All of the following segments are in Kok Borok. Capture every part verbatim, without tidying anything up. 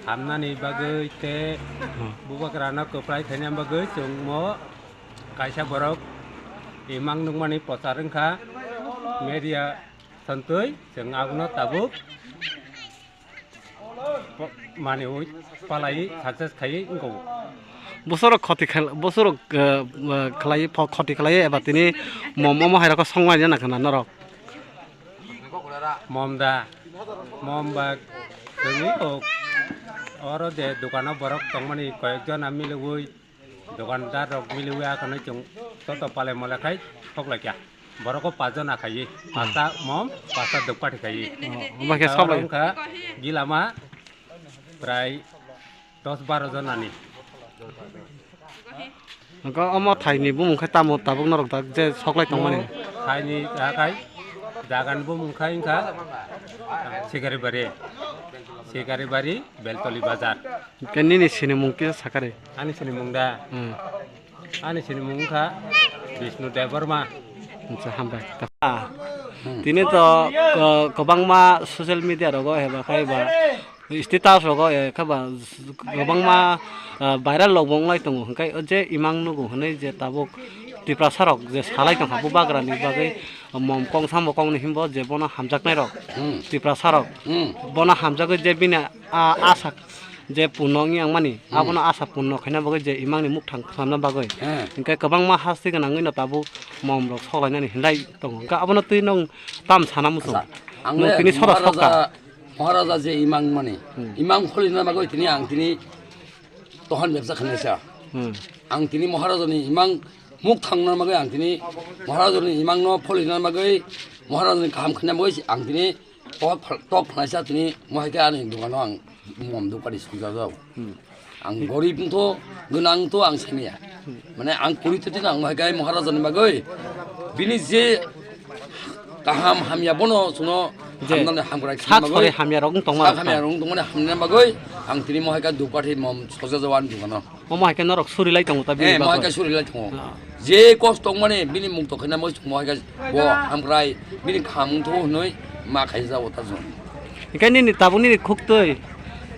Hamnani bagwi tei bubagrano kwplai khaina bagwi chwngmo kaisa borok imang nukmani prochar wngkha media sontwi, chwng abono tabuk po-, manwi palai success khaiwi wngkho. Bosorok khoti khel-, bosorok, eh, eh, khlai, pho-, khoti khlai eba tini mom omo hairok songlaina nangkha na norok? Mom da, mom ba chwngwi kok oro je dukano borok tongmani koyekjona miliwi, dukandar rok miliwi akhano chwng toto palai molai khai thoklaikha. Borok o pachjona khaiwi, pasta mom, pasta dukpati khaiwi. Oh, omo khe soklai. Wngkha gilama prai dos baro jonani. Wngkha omo thaini bumung khe tamo tabuk norok dak je soklai tongmani? Thaini jagai, jagani bumung khai wngkha Sikaribari, Sikaribari, Beltoli Bazar. Hwnkhe nini sinimung kisa sakari? Ani sinimung da? Hmm. Ani sinimung wngkha Bishnu Debbarma. Acha, hambai. Ah, tini to, ko-, kwbangma social media rogo eba khai ba status rogo, eh, khe ba kwbangma, ah, viral rok bo wnglai tongo. Hwnkhe o je imang nugo hwnwi je tabuk Tiprasa rok je salai tongkha bubagrani bagwi, mom kong samo kongni himbo je bono hamjaknai rok, hmm, Tiprasa rok, hmm, bono hamjagwi je bini a, asa je purno wngya wngmani, hmm, abono asa purno khaina bagwi je imangni mukthang khwnamna bagwi, hmm, hwnkhe kwbangma hasti gwnangwi no tabuk mom rok soklainani hinlai tongo. Hwnkhe abono twi nwng tam sana muchung? Acha, ang nwng le tini soda Maharaja, sokha. Maharaja je imang mani, hmm, imang kholina bagwi tini ang tini tohan bebsa khainai sa. Hmm. Ang tini Maharajani imang mukthangna bagwi ang tini Maharajani imangno pholina bagwi Maharajani kaham khaina bagwi ang tini tok phal-, tok phalai sa tini mo hai khe ani dukano ang mom dukani sujajao. Hmm. Ang gorib wngtho, gwnang wngtho ang simiya. Hmm. Mane ang kuri twi tini ang mo hai khe Maharajani bagwi bini je kaham hamya bono chwngno je hamnani hamkrai sak khaima bagwi, sori hamya rok wng tongma sak rok hamya ta. Rok wng tongmani hamnani bagwi ang tini mo hai khe dukpati mom sojajao ani dukano. Omo hai khe norok suri lai tongo ta bini bagwi? Eh, mo hai khe suri lai tongo. Ah. Je kosto wngmani bini mukto khaina mo mo hai khe bo hamkrai bini kaham wngtho hwnwi ma khaijao ta chwng. Hwnkhe nini tabuk nini khuktwi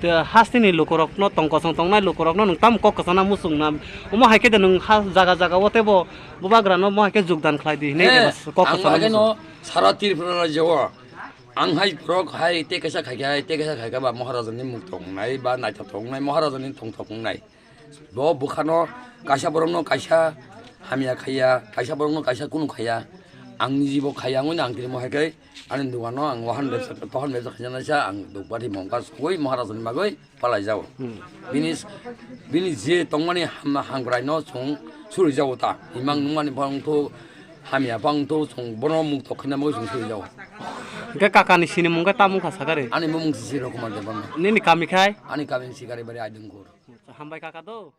te hasteni lukurokno tong kosong tongnai lukurokno nwng tamo kok kwchana muchung na? Omo hai khe de nwng ha jaga jaga o teibo bubagrano mo hai khe jogdan khlai di hinwi, eh, eba kok kwchana muchung? Ang no sara Tripura rajyo o ang hai borok hai tei kaisa khai khe hai tei kaisa khai khe ba Maharajani mukto wngnai ba naithotok wngnai Maharajani tongthok wngnai. Bo bwkhano kaisa borokno kaisa hamya khaiya, kaisa borokno kaisa kunu khaiya. Ang nijibo khaiya wngwi ang tini mo hai khe ani dukano ang wahan bebsa tohan bebsa khaijana sa ang dukpati mongkha sugui Maharajani bagwi palaijao. Hmm. Bini, bini je tongmani ham-, hamkraino chwng surijago ta. Imang nungmani bangtho hamya bangtho chwng bono mukto khaina bagwi chwng surijago. Hwnkhe kakani sinimung khe tamo wngkha sakari? Ani mung Sisir Kumar Debbarma. Nini kami khai? Ani kami Sikaribari Aidungkhur. Hambai kaka do.